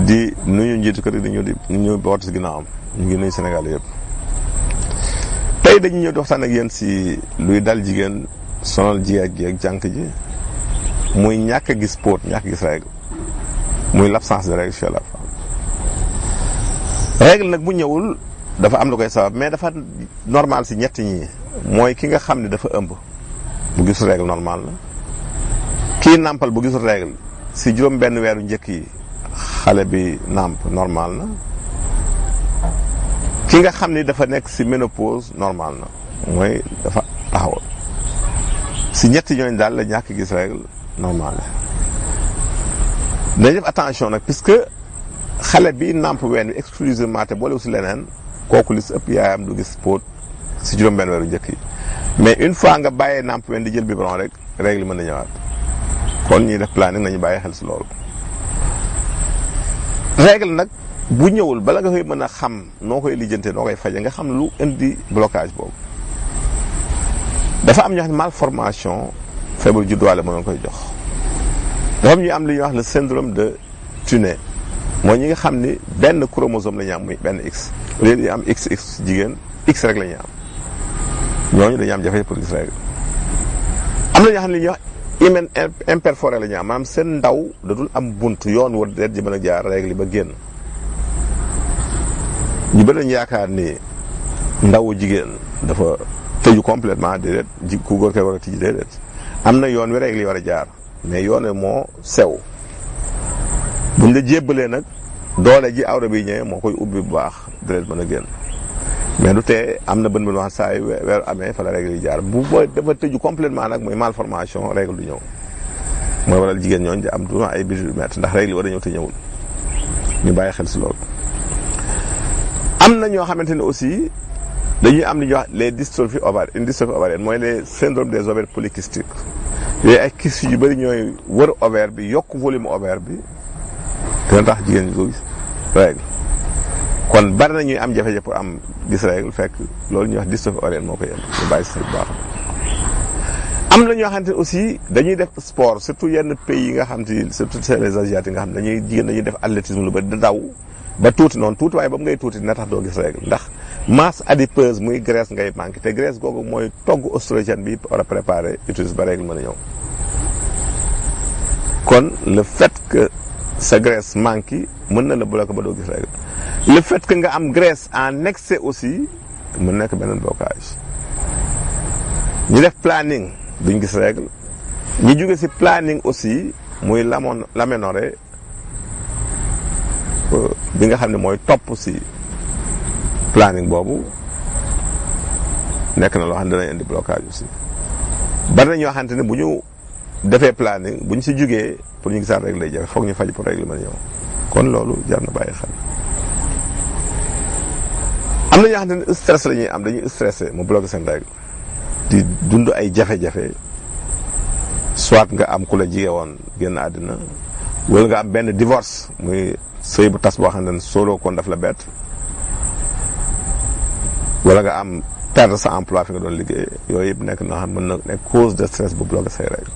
di nuyu njiitu kër yi di ñu boot si ginnaawam ñu ngi nuyu Sénégal yëpp. tey dañu ñëw di waxtaan ak yéen si luy dal jigéen sonal jigéen gi ak jànk ji muy ñàkk a gis póot ñàkk a gis règle muy l'absence de règle chez la femme. règle nag bu ñëwul dafa am lu koy sabab mais dafa normal si ñett ñi mooy ki nga xam ne dafa ëmb bu gisul règle normal la, kii nàmpal bu gisul règle si juróom benn weeru njëkk yi xale bi nàmp normal na, ki nga xam ni dafa nekk si ménopause normal na mooy dafa taxawal. si ñetti ñooñu daal la ñàkk gis règle normal la. dañu def attention nag puisque xale bi nàmp ween bi exclusivement te boole si leneen kooku li si ëpp yaayam du gis póot si juróom benn weeru njëkk yi mais une fois nga bàyyee nàmp ween di jël biberon rek règle mën na ñëwaat. kon ñuy def planning nañu bàyyi xel si loolu. règle nag bu ñëwul bala nga koy mën a xam noo koy lijjantee noo koy faje nga xam lu indi blocage boobu. dafa am ñoo xam ne malformation feebar judduwaale mën na koy jox. dafa am ñuy am li ñuy wax le syndrome de Turner mooy ñi nga xam ni benn chromosome la ñu am muy benn X au lieu de am XX jigéen X rek la ñuy am ñooñu dañuy am jafe pour gis règle. am na ñoo xam ne li ñuy wax hymen imperforé la ñu am maanaam seen ndaw da dul am bunt yoon war deet ji mën a jaar règle ba génn. ñu bëri nañu yaakaar ni ndawu jigéen dafa tëju complètement déedéet ku góor koy war a tijji déedéet am na yoon wi règle yi war a jaar mais yoon wi moo sew. buñ la jébbalee nag doole ji awra bi ñëwee moo koy ubbi bu baax déedéet mën a génn mais du tee am na bën wax saa yu weer amee fa la règle yi jaar bu ba dafa tëju complètement nag mooy malformation règle du ñëw mooy waral jigéen ñooñu di am du ay biir yu métti ndax règle yi war a ñëw te ñëwul ñu bàyyi xel si loolu. am na ñoo xamante ne aussi dañuy am li ñuy wax les dystrophies ovariennes une dystrophie ovarienne mooy les syndrome des ovaires polykystiques yooyu ay kyste yu bëri ñooy wër ovaire bi yokk volume ovaire bi dina tax jigéen ñi ko gis règle. kon bari na ñuy am jafe-jafe pour am gis règle fekk loolu ñuy wax dystrophie ovarienne moo koy indi ñu bàyyi si bu baax. am na ñoo xamante ne aussi dañuy def sport surtout yenn pays yi nga xam te surtout les asiatiques nga xam dañuy jigéen dañuy def athlétisme lu bëri da daw ba tuuti noonu tuuti waaye ba mu ngay tuuti dina tax doo gis règle ndax masse adipeuse muy graisse ngay manqué te graisse googu mooy togg oestrogène bi war a préparer utérus ba règle mën a ñëw. kon le fait que sa graisse manqué mën na la bloquer ba doo gis règle le fait que nga am graisse en excès aussi mën nekk beneen blocage. ñu def planning duñ gis règle ñu jóge ci planning aussi muy l'aménorrhée bi nga xam ne mooy topp ci planning boobu nekk na loo xam ne danañ indi blocage aussi. bari na ñoo xamante ne bu ñu defee planning bu ñu ci jógee pour ñu gisaat règle lay jafe foog ñu faj pour règle mën a ñëw kon loolu jar na bàyyi xel. am na ñoo xamante ne stress la ñuy am dañuy stressé mu bloqué seen règle di dund ay jafe-jafe soit nga am ku la jige woon génn àddina wala nga am benn divorce muy sëy bu tas boo xam ne solo kon daf la bett wala nga am perdre sa emploi fi nga doon liggéey yooyu yëpp nekk na xam mën na nekk cause de stress bu bloqué say règle.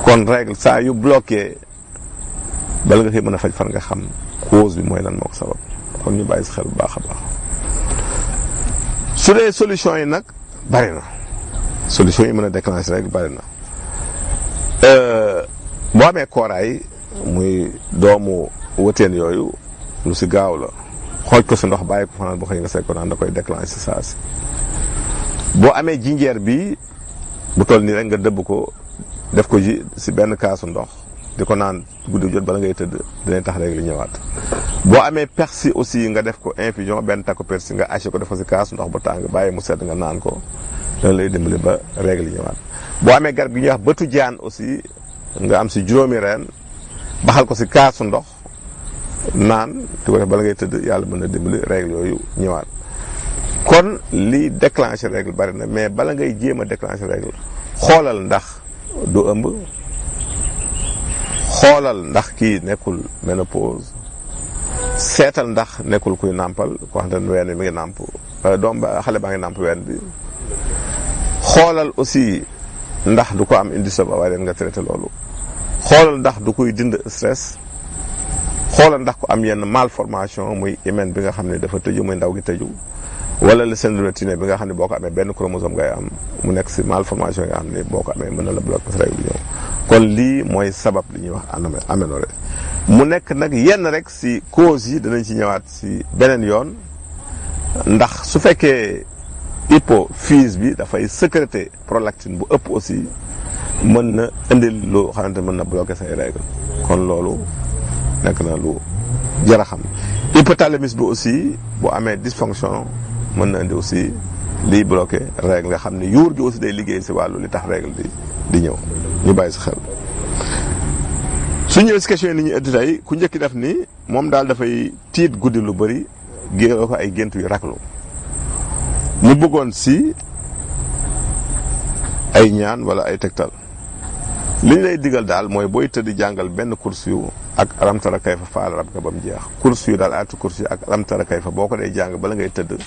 kon règle saa yu bloqué bala nga koy mën a faj fan nga xam cause bi mooy lan moo ko sabab kon ñu bàyyi si xel bu baax a baax. su dee solution yi nag bari na solution yi mën a déclencher règle bari na boo amee kooraay muy doomu wëteen yooyu lu si gaaw la xooj ko si ndox bàyyi ko fanaan boo xëy nga seet ko naan da koy déclencher si saa si. boo amee jinjeer bi bu toll nii rek nga dëbb ko def ko ji si benn kaasu ndox di ko naan guddi jot bala ngay tëdd dinañ tax règle ñëwaat. boo amee persil aussi nga def ko infusion benn takku persil nga haché ko def ko si kaasu ndox bu tàng bàyyi mu sedd nga naan ko dana lay dimbali ba règle ñëwaat. boo amee garab gi ñuy wax bëtu jaan aussi nga am si juróomi reen baxal ko si kaasu ndox naan di ko def bala ngay tëdd yàlla mën na dimbali règle yooyu ñëwaat. kon li déclencher règle bari na mais bala ngay jéem a déclencher règle xoolal ndax du ëmb xoolal ndax kii nekkul ménopause seetal ndax nekkul kuy nàmpal ko xam ne ween bi mi ngi nàmp doom ba xale baa ngi nàmp ween bi xoolal aussi ndax du ko am une dystrophie ovarienne nga traité loolu xoolal ndax du koy dind stress xoolal ndax ko am yenn malformation muy hymen bi nga xam ne dafa tëju muy ndaw gi tëju wala le syndrome de Turner bi nga xam ne boo ko amee benn chromosome ngay am mu nekk si malformation yi nga xam ne boo ko amee mën na la bloquer sa règle bi ñëw kon lii mooy sabab li ñuy wax aménorrhée mu nekk nag yenn rek si causes yi danañ ci ñëwaat si beneen yoon ndax su fekkee hypophyse bi dafay sécréter prolactine bu ëpp aussi mën na indil lu xamante mën na bloquer say règle kon loolu nekk na lu jar a xam hypothalamus bi aussi bu amee dysfonction mën na indi aussi liy bloqué règle nga xam ne yuur gi aussi day liggéey si wàllu li tax règle di ñëw ñu bàyyi si xel. su ñëwee si question yi ni ñu indi tey ku njëkki def ni moom daal dafay tiit guddi lu bëri génn ko ay gént yu raklu mu bëggoon si ay ñaan wala ay tegtal li ñu lay digal daal mooy booy tëdd jàngal benn kursi yu ak alam tara kayfa faala rabbuka ba mu jeex kursi yu daal ayatu kursi yu ak alam tara kayfa boo ko dee jàng bala ngay tëdd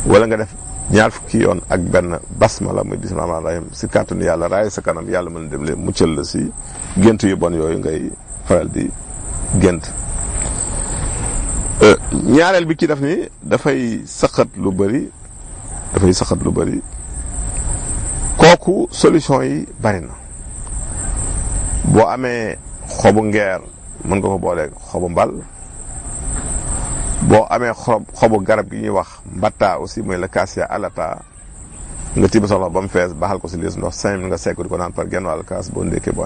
wala nga def ñaar fukki yoon ak benn basmala muy bismillaahi rahmaani rahiim si kàttanu yàlla raay sa kanam yàlla mën a dem leen muccal la si gént yu bon yooyu ngay faral di gént. ñaareel bi ki def ni dafay sëqat lu bëri kooku solution yi bari na boo amee xobu ngeer mën nga ko boolee xobu mbal boo amee xobu garab gi ñuy wax mbatta aussi mooy la cassia alata nga tibb soxla ba mu fees baxal ko si liis ndox 5 minutes nga sekk di ko naan par genn wàll kaas boo ndékkee boo